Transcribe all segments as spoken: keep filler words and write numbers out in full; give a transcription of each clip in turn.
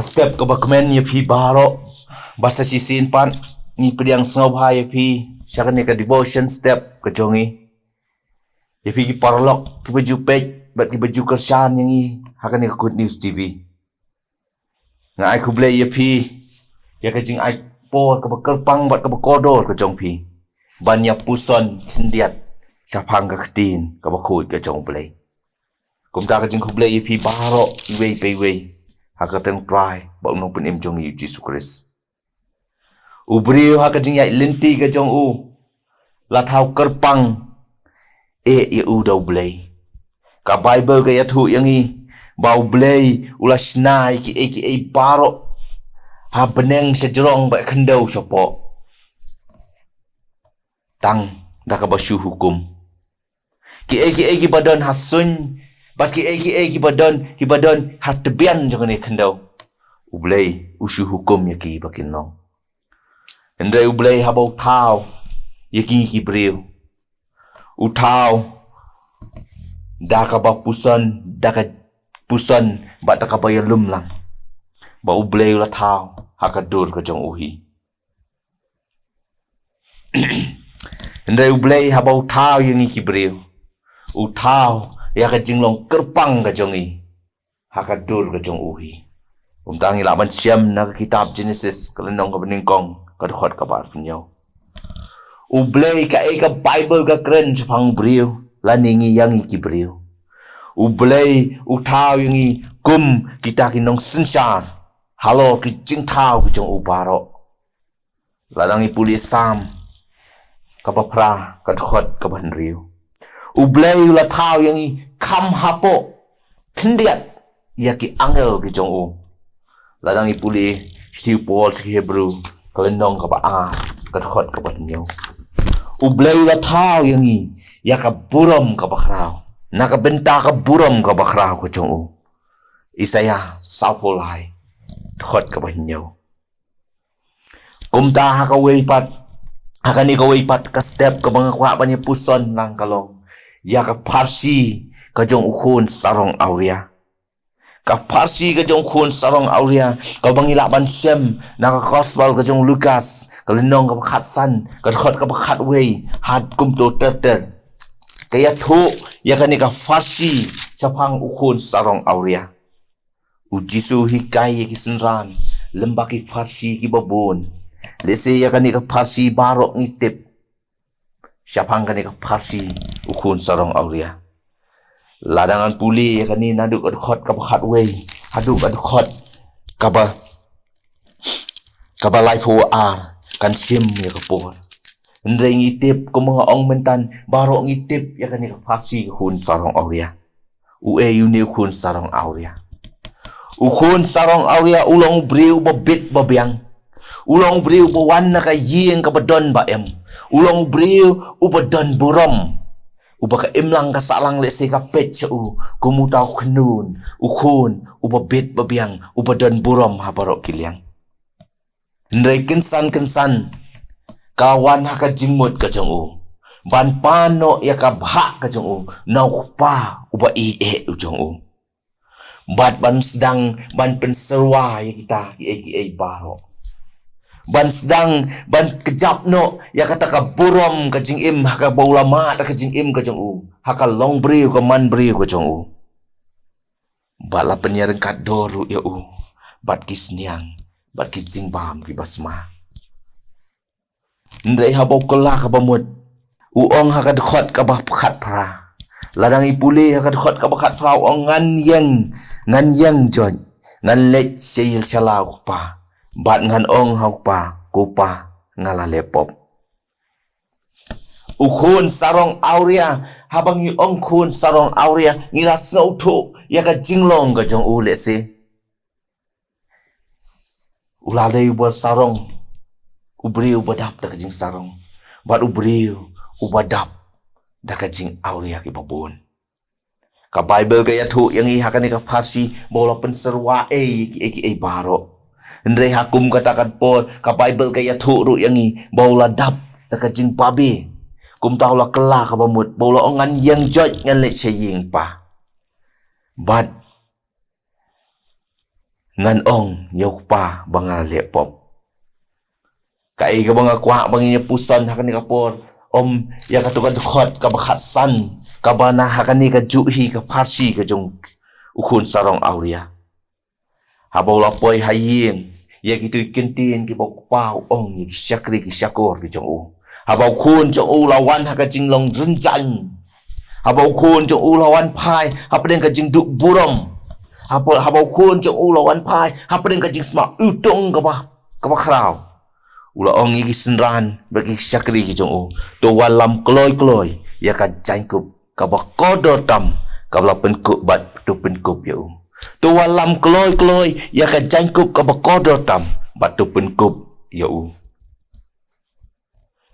Step kaba kmen ïa phi baroh. Ba sa shisien pat ngi pdiang sngewbha ïa phi sha kane ka devotion step ka jong ngi. Ïa phi ki paralok kiba ju peit bad kiba ju kyrshan ïa ngi ha kane ka Good News T V. Nga ai khublei ïa phi ïa ka jingai por kaba kyrpang bad kaba kordor ka jong phi ban ïa puson khyndiat shaphang ka ktien kaba khuid ka jong U Blei. Kumta ka jingkhublei ïa phi baroh iwei pa iwei ha ka kyrteng U Trai bad U Nongpynim jong ngi U Jisu Khrist. U briew ha ka jingïaid lynti ka jong u la thaw kyrpang eh ïa u da U Blei. Ka Baibl ka ïathuh ïa ngi ba U Blei u la shna ïa kiei kiei baroh ha bneng sha jrong bad khyndew shapoh tang da kaba shu hukum. Kiei kiei kiba don ha suiñ bad kiei kiei kiba don, kiba don ha tbian jong kane ka khyndew, U Blei u shu hukum ïa ki ba kin long. Hynrei U Blei haba u thaw ïa ki, ki briew, u thaw da kaba puson, da ka puson bad da kaba ïalum lang ba U Blei u la thaw ha ka dur ka jong u hi. Hynrei U Blei haba u thaw ïa ngi ki briew, u thaw ïa ka jinglong kyrpang ka jong ngi ha ka dur ka jong u hi. Kumta ngi lah ban shem na ka kitab Genesis ka lynnong kaba nyngkong ka dkhot kaba arphew hynñiew. U Blei, kaei ka Baibl ka kren shaphang u briew lane ngi ïa ngi ki briew. U Blei u thaw ïa ngi kum kita ki nongsynshar halor ki jingthaw ki jong u baroh. Lada ngi pule Salm kaba phra ka dkhot kaba hynriew, U Blei u la thaw ïa ngi kham hapoh khyndiat ïa ki angel ki jong u. Lada ngi pule shithi u Paul sha ki Hebru ka lynnong kaba ar ka dkhot kaba hynñiew, U Blei u la thaw ïa ngi ïa ka burom kaba khraw, na ka bynta ka burom kaba khraw ka jong u. Isaïah sawphew lai dkhot kaba hynñiew. Kumta ha kawei pat, ha kane kawei pat ka step kaba nga kwah ban ïa puson lang ka long ïa ka pharshi ka jong u khun sarong awria. Ka pharshi ka jong u khun sarong awria kaba ngi lah ban shem na ka Gospel ka jong u Lukas ka lynnong kaba khatsan ka dkhot kaba khatwei, ha kumto ter ter. Ka ïathuh ïa kane ka pharshi shaphang u khun sarong awria. U Jisu u hikai ïa ki synran lem bad ki pharshi kiba bun. Lehse ïa kane ka pharshi baroh ngi tip shaphang kane ka pharshi u khun sarong awria. Lada ngan pule ïa kane naduh ka dkhot kaba khatwei haduh ka dkhot kaba, kaba laiphew ar, kan shim ïa ka por. Hynrei ngi tip, kumba nga ong mynta, baroh ngi tip ïa kane ka pharshi ka khun sarong awria. Uei une u khun sarong awria? U khun sarong awria u long u briew uba bit ba biang. U long u briew uba wan na ka ïing kaba don ba em. U long u briew uba don burom, uba ka imlang ka sahlang lehse ka peit sha u kum uta u khynnun, u khun uba bit ba biang, uba don burom ha baroh ki liang. Hynrei kynsan kynsan ka wan ha ka jingmut ka jong u ban pan noh ïa ka bhah ka jong u na u kpa uba ïeit u jong u. Bad ban sdang ban pynsyrwa ïa kita kiei kiei baroh. Ban sdang ban kjap noh ïa kata ka burom ka jingim ha kaba u la mad da ka jingim ka jong u, ha ka long briew ka man briew ka jong u. Bad la pynïaryngkat dor ruh ïa u bad ki sniang bad ki jingbam kiba sma. Hynrei haba u kylla kaba mut, u ong ha ka dkhot kaba khatphra. Lada ngi pule ha ka dkhot kaba khatphra u ong, ngan ïeng, ngan ïeng joit, ngan leit sha ïing sha la u kpa. Bad ngan ong ha u kpa, ko pa, nga la leh pop. U khun sarong awria, haba ngi ong khun sarong awria ngi la sngewthuh ïa ka jinglong ka jong u lehse. U la dei uba sarong, u briew uba dap da ka jingsarong, bad u briew uba dap da ka jingawria kiba bun. Ka Baibl ka ïathuh ïa ngi ha kane ka pharshi ba u la pynsyrwa ei kiei kiei baroh. Hynrei ha kum kata ka por ka Baibl ka ïathuh ruh ïa ngi ba u la dap da ka jingbabe. Kumta u la kylla kaba mut ba u la ong, ngan ïeng joit, ngan leit sha ïing pa. Bad Ngan ong ïa u Kpa ba nga la leh pop. Kaei kaba nga kwah ba ngin ïa puson ha kane ka por, ym ïa kato ka dkhot kaba khatsan, kaba na ha kane ka juh hi ka pharshi ka jong u khun sarong awria. Haba u la poi ha ïing, ïa kito ki kyntien kiba u kpa u ong ïa ki shakri ki shakor ki jong u. Haba u khun jong u u la wan ha ka jinglong rynjang. Haba u khun jong u u la wan phai hapdeng ka jingduh burom. Haba, haba u khun jong u u la wan phai hapdeng ka jingsma utung kaba, kaba khraw. U la ong ïa ki synran bad ki shakri ki jong u, to wallam kloi kloi ïa ka jaiñkup kaba kordor tam, kaba la pynkup bad to pynkup ïa u. To wallam kloi kloi ïa ka jaiñkup kaba kordor tam bad to pynkup ïa u.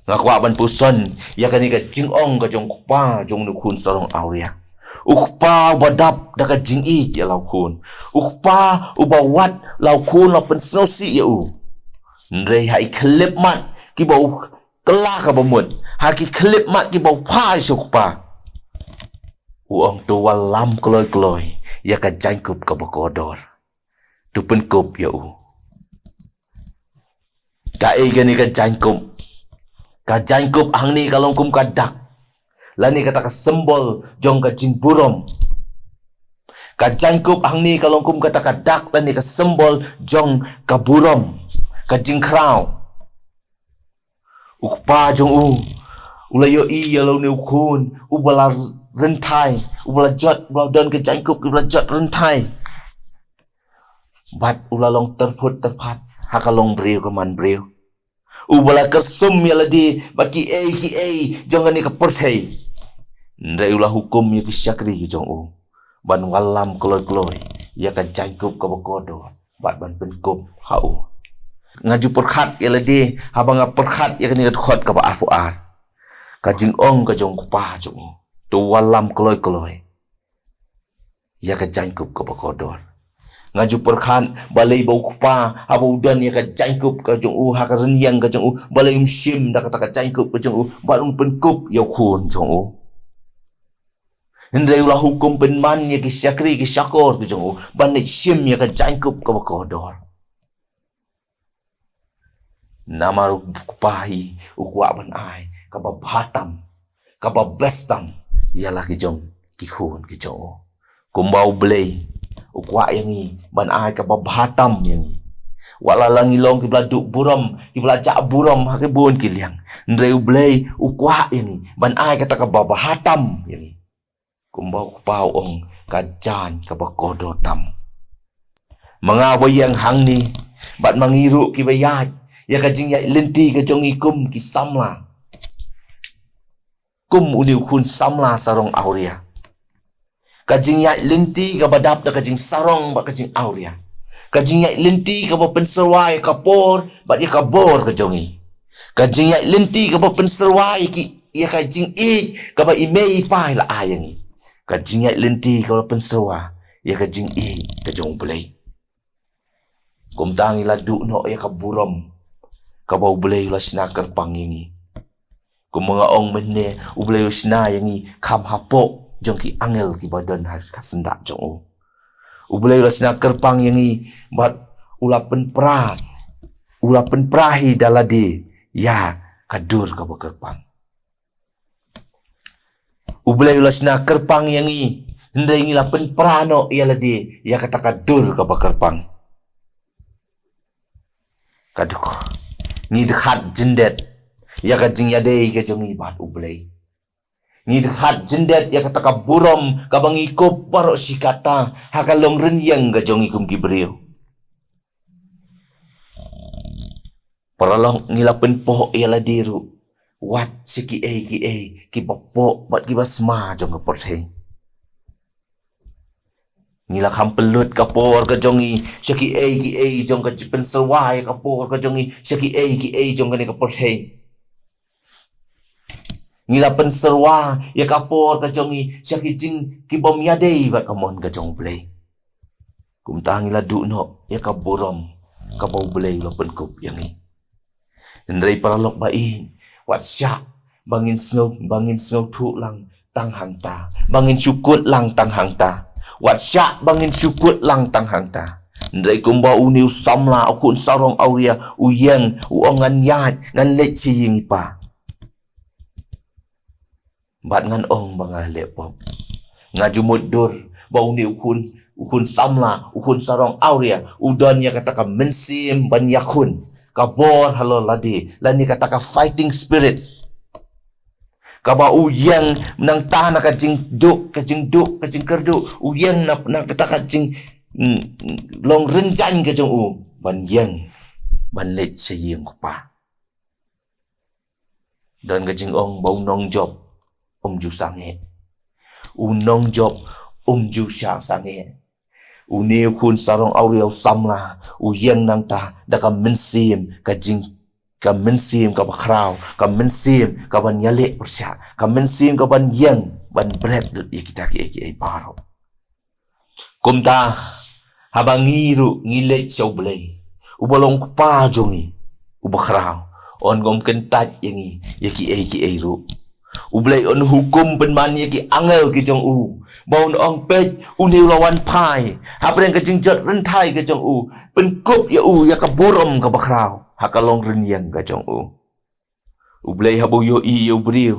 Nga kwah ban puson ïa kane ka jingong ka jong u kpa jong une u khun sarong awria. U kpa uba dap da ka jingïeit ïa la u khun. U kpa uba wat la u khun la pynsngewsih ïa u. Hynrei ha ki khyllipmat kiba u kylla kaba mut, ha ki khyllipmat kiba u phai sha u kpa, u ong to wallam kloi kloi ïa ka jaiñkup kaba kordor, to pynkup ïa u. Kaei kane ka jaiñkup? Ka jaiñkup hangne ka long kum ka dak lane kata ka symbol jong ka jingburom. Ka jaiñkup hangne ka long kum kata ka dak lane ka symbol jong ka burom, ka jingkhraw. U kpa jong u u la ïohi ïa la une u khun uba la rynthai, uba la jot, uba la don ka jaiñkup, uba la jot rynthai. Bad u la long tyrphut tyrphat ha ka long briew ka man briew. Uba la kyrsum ïa lade bad kiei kiei jong kane ka pyrthei. Hynrei u la hukum ïa ki shakri ki jong u ban wallam kloi kloi ïa ka jaiñkup kaba kordor bad ban pynkup ha u. Nga ju pyrkhat ïa lade haba nga pyrkhat ïa kane ka dkhot kaba arphew ar. Ka jingong ka jong u kpa jong u, to wallam kloi kloi ïa ka jaiñkup kaba kordor. Nga ju pyrkhat balei ba u kpa haba u don ïa ka jaiñkup ka jong u ha ka rynïeng ka jong u, balei um shim da kata ka jaiñkup ka jong u bad um pynkup ïa u khun jong u. Hynrei u la hukum pynman ïa ki shakri ki shakor ki jong u ban leit shim ïa ka jaiñkup kaba kordor. Namar u kpa hi u kwah ban ai kaba bha tam, kaba best tam ïa la ki jong ki khun ki jong u. Kumba U Blei u kwah ïa ngi ban ai kaba bha tam ïa ngi. Wat la la ngi long kiba la duh burom, kiba la jah burom ha ki bun ki liang, hynrei U Blei u kwah ïa ngi ban ai kata kaba bha tam ïa ngi. Kumba u kpa u ong, ka jaiñ kaba kordor tam. Ma nga ba ïeng hangne bad ma ngi ruh kiba ïaid ïa ka jingïaid lynti ka jong ngi kum ki samla, kum une u khun samla sarong awria. Ka jingïaid lynti kaba dap da ka jingsarong bad ka jingawria. Ka jingïaid lynti kaba pynsyrwa ïa ka por bad ïa ka bor ka jong ngi. Ka jingïaid lynti kaba pynsyrwa ïa ki, ïa ka jingïeit kaba i mei i pa i la ai ïa ngi. Ka jingïaid lynti kaba pynsyrwa ïa ka jingïeit ka jong U Blei. Kumta ngi la duh noh ïa ka burom kaba U Blei u la shna kyrpang ïa ngi. Kumba nga ong mynne, U Blei u la shna ïa ngi kham hapoh jong ki angel kiba don ha ka syndah jong u. U Blei u la shna kyrpang ïa ngi bad u la pynpra, u la pynpra hi da lade ïa ka dur kaba kyrpang. U Blei u la shna kyrpang ïa ngi, hynrei ngi la pynpra noh ïa lade ïa kata ka dur kaba kyrpang. Ka duk, ngi dkhat jyndet ïa ka jingïadei ka jong ngi bad U Blei. Ngi dkhat jyndet ïa kata ka burom kaba ngi kup baroh shi katta ha ka long rynïeng ka jong ngi kum ki briew. Paralok, ngi la pynpoh ïa lade ruh wat sha kiei kiei kiba poh bad kiba sma jong ka pyrthei. Ngi la kham pynlut ka por ka jong ngi sha kiei kiei jong ka jingpynsyrwa ïa ka por ka jong ngi sha kiei kiei jong kane ka pyrthei. Ngi la pynsyrwa ïa ka por ka jong ngi sha ki jing kibym ïadei bad ka mon ka jong U Blei. Kumta ngi la duh noh ïa ka burom kaba U Blei u la pynkup ïa ngi. Hynrei paralok ba ïeit, wat shah ba ngin sngew, ba ngin sngewthuh lang tang hangta, ba ngin shu kut lang tang hangta. Wat shah ba ngin shu kut lang tang hangta. Hynrei kumba une u samla, u khun sarong awria, u ïeng, u ong ngan ïaid, ngan leit sha ïing i pa. Bad ngan ong ba nga leh pop. Nga ju mutdur ba une u khun, u khun samla, u khun sarong awria, u don ïa kata ka mynsiem ban ïakhun, ka bor halor lade, lane kata ka fighting spirit. Kaba u ïeng nangta na ka jingduk, ka jingduk, ka jingkyrduh, u ïeng na, na kata ka jing, mm, long rynjang ka jong u ban ïeng, ban leit sha ïing u kpa. Don ka jingong ba u nongjop um ju sangeh. U nongjop um ju shah sangeh. Une u khun sarong awria, u samla, u ïeng nangta da ka mynsiem, ka jing, ka mynsiem kaba khraw, ka mynsiem kaban ïaleh pyrshah, ka mynsiem kaban ïeng ban bret lut ïa kita kiei kiei baroh. Kumta, haba ngi ruh ngi leit sha U Blei, uba long u Kpa jong ngi uba khraw, un ym kyntait ïa ngi ïa kiei kiei ruh. U Blei un hukum pynban ïa ki angel ki jong u, ba un ong, peit, une u la wan phai hapdeng ka jingjot rynthai ka jong u, pynkup ïa u ïa ka burom kaba khraw ha ka longrynïeng ka jong u. U Blei haba u ïohi ïa u briew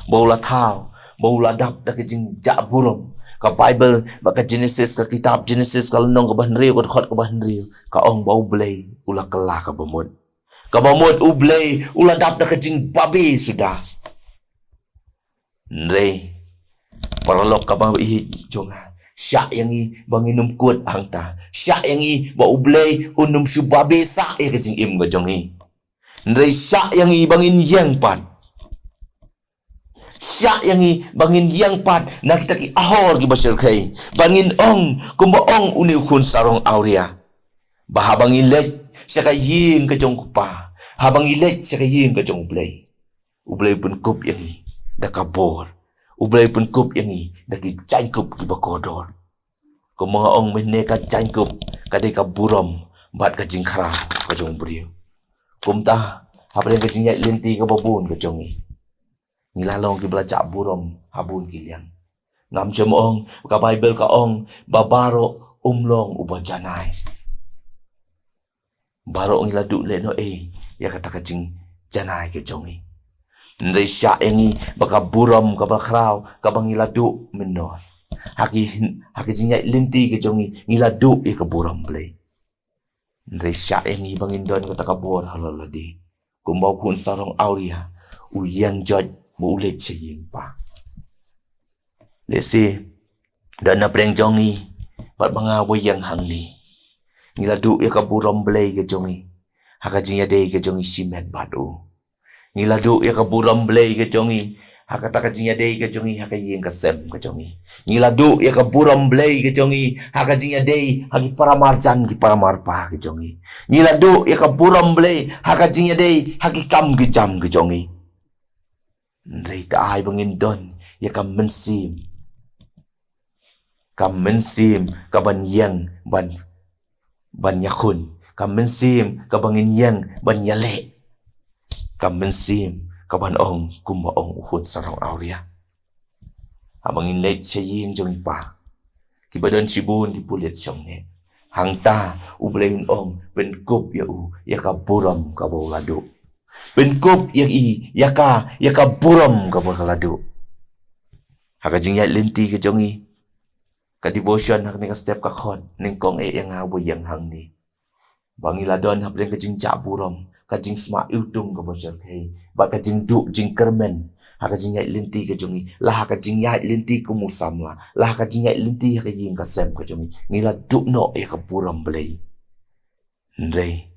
ba u la thaw, ba u la dap da ka jingjah burom, ka Baibl, ba ka Genesis, ka kitab Genesis, ka lynnong kaba hynriew, ka dkhot kaba hynriew, ka ong ba U Blei u la kylla kaba mut. Kaba mut U Blei u la dap da ka jingbabe suda. Hynrei paralok, kaba ïeit jong nga, shah ïa ngi ba ngin ym kut hangta. Shah ïa ngi ba U Blei un ym shu babe sah ïa ka jingim ka jong ngi. Hynrei shah ïa ngi ba ngin ïeng pat. Shah ïa ngi ba ngin ïeng pat na kita ki ahor kiba shyrkhei, ba ngin ong kumba ong une u khun sarong awria, ba haba ngi leit sha ka ïing ka jong u Kpa, haba ngi leit sha ka ïing ka jong U Blei, U Blei u pynkup ïa ngi da ka bor. U Blei u pynkup ïa ngi da ki jaiñkup kiba kordor. Kumba nga ong mynne, ka jaiñkup ka dei ka burom bad ka jingkhraw ka jong u briew. Kumta, hapdeng ka jingïaid lynti kaba bun ka jong ngi, ngi la long kiba la jah burom ha bun ki liang. Ngam shym ong, ka Baibl ka ong ba baroh um long uba janai. Baroh ngi la duh lehnohei ïa kata ka jingjanai ka jong ngi. Hynrei shah ïa ngi ba ka burom kaba khraw kaba ngi la duh mynnor, ha ki, ha ka jingïaid lynti ka jong ngi, ngi la duh ïa ka burom Blei. Hynrei shah ïa ngi ba ngin don kata ka bor halor lade, kumba u khun sarong awria u ïeng joit ba u leit sha ïing pa. Lehse don na pdeng jong ngi bad ma nga ba ïeng hangne, ngi la duh ïa ka burom Blei ka jong ngi ha ka jingïadei ka jong ngi shimet bad u. Ngi la duh ïa ka burom Blei ka jong ngi ha kata ka jingïadei ka jong ngi ha ka ïing ka sem ka jong ngi. Ngi la duh ïa ka burom Blei ka jong ngi ha ka jingïadei ha ki paramarjan ki paramarpa ka jong ngi. Ngi la duh ïa ka burom Blei ha ka jingïadei ha ki kam ki jam ka jong ngi. Hynrei to ai ba ngin don ïa ka mynsiem, ka mynsiem kaban ïeng ban, ban ïakhun, ka mynsiem kaba ngin ïeng ban ïaleh, ka mynsiem kaban ong kumba ong u khun sarong awria. Haba ngin leit sha ïing jong i pa, kiba don shibun ki pulit shongneh, hangta U Blei un ong pynkup ïa u ïa ka burom kaba u la duh. Pynkup ïa i, ïa ka, ïa ka burom kaba ka la duh. Ha ka jingïaid lynti ka jong ngi, ka devotion ha kane ka step ka khot, nyngkong eh ïa nga ba ïeng hangne, ba ngi la don hapdeng ka jingjah burom, ka jingsma iwtung kaba shyrkhei, bad ka jingduh jingkyrmen ha ka jingïaid lynti ka jong ngi, la ha ka jingïaid lynti kum u samla, la ha ka jingïaid lynti ha ka ïing ka sem ka jong ngi, ngi la duh noh ïa ka burom Blei. Hynrei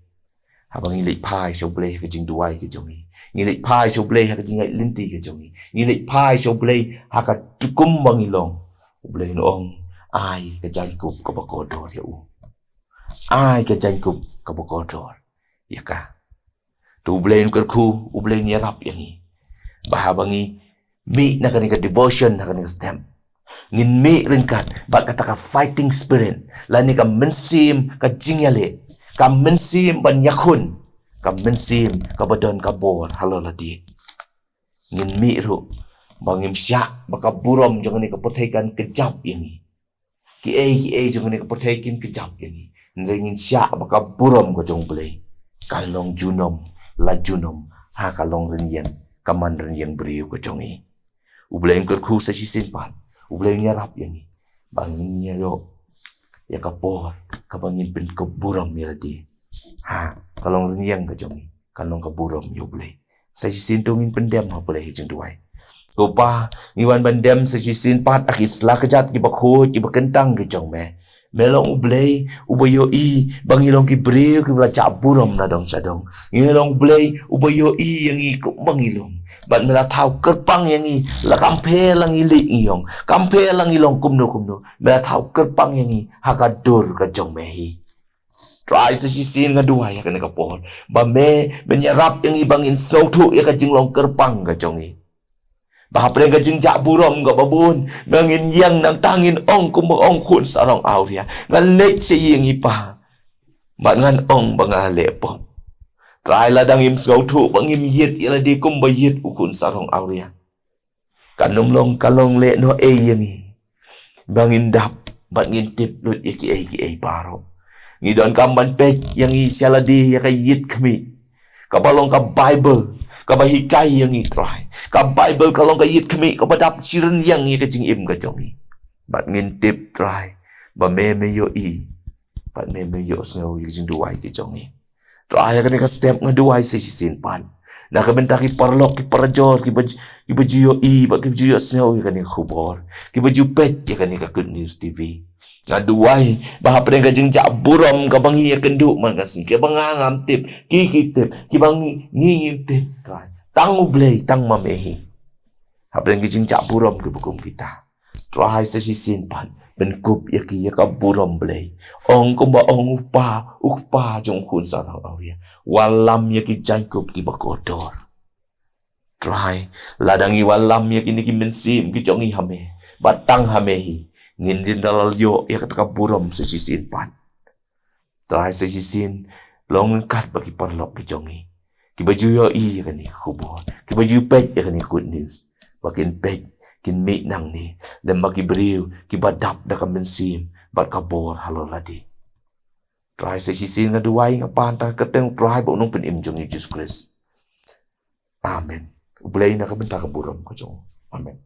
haba ngi leit phai sha U Blei ha ka jingduwai ka jong ngi, ngi leit phai sha U Blei ha ka jingïaid lynti ka jong ngi, ngi leit phai sha U Blei ha ka tukum ba ngi long, U Blei un ong, ai ka jaiñkup kaba kordor ïa u. Ai ka jaiñkup kaba kordor ïa ka. To U Blei un kyrkhu, U Blei un ïarap ïa ngi, ba haba ngi mih na kane ka devotion, na kane ka step, ngin mih ryngkat bad kata ka fighting spirit, lane ka mynsiem ka jingïaleh, ka mynsiem ban ïakhun, ka mynsiem kaba don ka bor halor lade. Ngin mih ruh ba ngim shah ba ka burom jong kane ka pyrthei kan kjap ïa ngi. Ki ei ki ei jong kane ka pyrthei kin kjap ïa ngi. Hynrei ngin shah ba ka burom ka jong U Blei kan long junom la junom ha ka long rynïeng, ka man rynïeng briew ka jong ngi. U Blei un kyrkhu sa shisien pat. U Blei un ïarap ïa ngi ba ngin ïoh ïa ka por kaba ngin pynkup burom ïa lade ha ka long rynïeng ka jong ngi, kan long ka burom ïa U Blei. Sa shisien to ngin pyndem ha U Blei ha ka jingduwai. Ko Pa, ngi wan ban dem sa shisien pat ha ki sla kjat kiba khuid kiba kyntang ki jong Me. Me long U Blei uba ïohi ba ngi long ki briew kiba la jah burom na dong sha dong. Ngi long U Blei uba ïohi ïa ngi kumba ngi long. Bad Me la thaw kyrpang ïa ngi, la kam pher la ngi leh ngi ïong, kam pher la ngi long kumno kumno, Me la thaw kyrpang ïa ngi ha ka dur ka jong Me hi. Trai, sa shisien nga duwai ha kane ka por ba Me, Men ïarap ïa ngi ba ngin sngewthuh ïa ka jinglong kyrpang ka jong ngi. Ba hapdeng ka jingjah burom kaba bun, Me, ngin ïeng nangta ngin ong kumba ong khun sarong awria: Ngan leit sha ïing i Pa, bad ngan ong ba nga la leh pop. Trai, lada ngim sngewthuh ba ngim ïit ïa lade kumba ïit u khun sarong awria, kan ym long, kan long leh noh ei ïa ngi ba ngin dap bad ngin tip lut ïa ki ei ki ei baroh. Ngi donkam ban peit ïa ngi sha lade ïa ka ïit khmih kaba long ka Baibl kaba hikai ïa ngi, Trai. Ka Baibl ka long ka ïit khmih kaba dap shi rynïeng ïa ka jingim ka jong ngi. Bad ngin tip, Trai, ba Me, Me ïohi bad Me, Me ïohsngew ïa ka jingduwai ka jong ngi. Trai, ha kane ka step nga duwai sa shisien pat na ka bynta ki paralok ki parajor kiba ju, kiba ju ïohi bad kiba ju ïohsngew ïa kane ka khubor, kiba ju peit ïa kane ka Good News T V. Nga duwai ba hapdeng ka jingjah burom kaba ngi ïakynduh man ka sngi, kaba nga ngam tip, ki ki tip, kiba ngi, ngi ngim tip, Trai, tang U Blei, tang Ma Me hi. Hapdeng ki jingjah burom kiba kum kita, Trai, sa shisien pat pynkup ïa ki ïa ka burom Blei. Ong kumba ong u kpa, u kpa jong u khun sarong awria: Wallam ïa ki jaiñkup kiba kordor. Trai, lada ngi wallam ïa kine ki mynsiem ki jong ngi ha Me, bad tang ha Me hi, ngin jin da la ïoh ïa kata ka burom sa shisien pat. Trai, sa shisien long ryngkat bad ki paralok ki jong ngi kiba ju ïohi ïa kane ka khubor, kiba ju peit ïa kane ka Good News, ba kin peit, kin mih nangne lem bad ki briew kiba dap da ka mynsiem bad ka bor halor lade. Trai, sa shisien nga duwai, nga pan ha ka kyrteng u Trai bad u Nongpynim jong ngi Jisu Khrist. Amen. U Blei na ka bynta ka burom ka jong U. Amen.